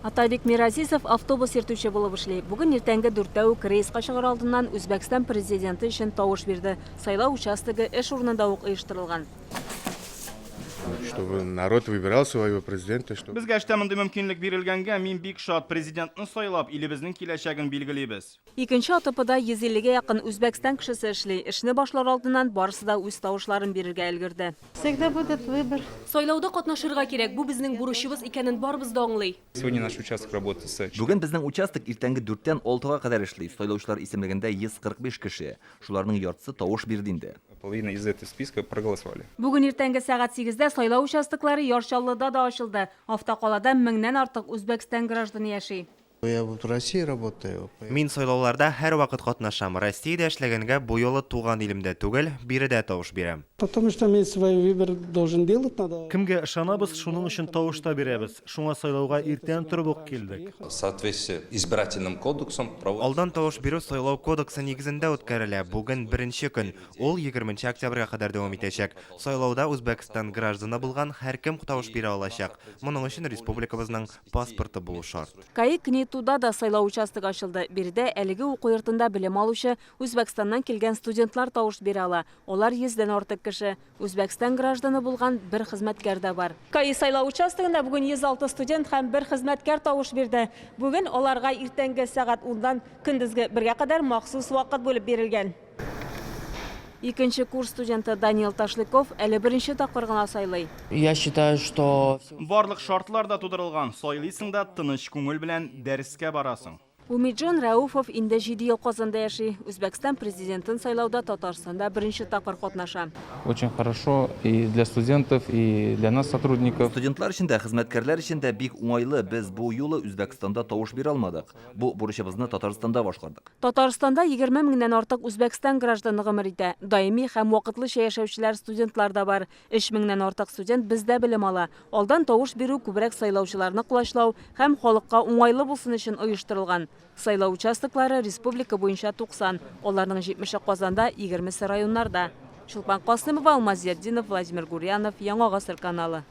Атабек Миразизов автобус йөртүче булып эшли. Бүген иртәнге дүрттә үк рейска чыгар алдыннан Үзбәкстан Президенты өчен тавыш бирде. Сайлау участогы эш урынында ук оештырылган. Чтобы народ выбирал своего президента, чтобы. Безгә эштә мондый мөмкинлек бирелгәнгә мин бик шат. Президентны сайлап, илебезнең киләчәген билгелибез. Икенче АТПда 150 гә якын Үзбәкстан кешесе эшли. Эшне башлар алдыннан барысы да үз тавышларын бирергә өлгерде. Всегда будет выбор. Сайлауда катнашырга кирәк, бу безнең бурычыбыз икәнен барыбыз да аңлый. Сегодня наш участок работает с. Бүген безнең участок иртәнге дүрттән алтыга кадәр эшли. Сайлаучылар исемлегендә 145 кеше. Шуларның яртысы тавыш бирде инде. Половина из этого списка проголосовали. Бүген иртәнге сәгать сигездә сайлау участоклары Яр Чаллыда да ачылды. Автокалада меңнән артык Үзбәкстан гражданы яши. Я вот в России работаю. Мин сайлауларда һәрвакыт катнашам. Россиядә эшләгәнгә бу юлы туган илемдә түгел, биредә тавыш бирәм. Потому что мин свой выбор должен делать надо. Кемгә ышанабыз, шуның өчен тавыш та бирәбез. Шуңа сайлауга иртән торып ук килдек. В соответствии избирательным кодексом проводится. Алдан тавыш бирү сайлау кодексы нигезендә үткәрелә. Бүген беренче көн. Ул егерменче октябрьгә кадәр дәвам итәчәк. Сайлауда Үзбәкстан гражданы булган һәркем тавыш бирә алачак. Моның өчен республикабызның паспорты булу шарт. КАИ КНИТУда да сайлау участогы ачылды. Биредә әлеге уку йортында белем алучы Үзбәкстаннан килгән студентлар тавыш бирә ала. Алар йөздән артык кеше. Үзбәкстан гражданы булган бер хезмәткәр дә бар. КАИ сайлау участогында бүген 106 студент һәм бер хезмәткәр тавыш бирде. Бүген аларга иртәнге сәгать ундан көндезге бергә кадәр махсус вакыт бүлеп бирелгән. Икенче курс студенты Даниил Ташлыков әле беренче тапкыр гына сайлый. Я считаю, что. Барлык шартлар да тудырылган, сайлыйсың да тыныч күңел белән дәрескә барасың. Умиджон Рәүфов инде җиде ел Казанда яши. Үзбәкстан президентын сайлауда Татарстанда беренче тапкыр катнаша. Очень хорошо и для студентов, и для нас, сотрудников. Студентлар өчен дә, хезмәткәрләр өчен дә бик уңайлы, без бу юлы Үзбәкстанда тавыш бирә алмадык. Бу бурычыбызны Татарстанда башкардык. Татарстанда 20 меңнән артык Үзбәкстан гражданы гомер итә. Даими һәм вакытлыча яшәүчеләр, студентлар да бар. Өч меңнән артык студент бездә белем ала. Алдан тавыш бирү күбрәк сайлаучыларны колачлау һәм халыкка уңайлы булсын өчен оештырылган. Сайлау участоклары республика буенча 90, аларның җитмеше Казанда, егермесе районнарда. Чулпан Касыймова, Алмаз Зиятдинов, Владимир Гурьянов, Яңа гасыр каналы.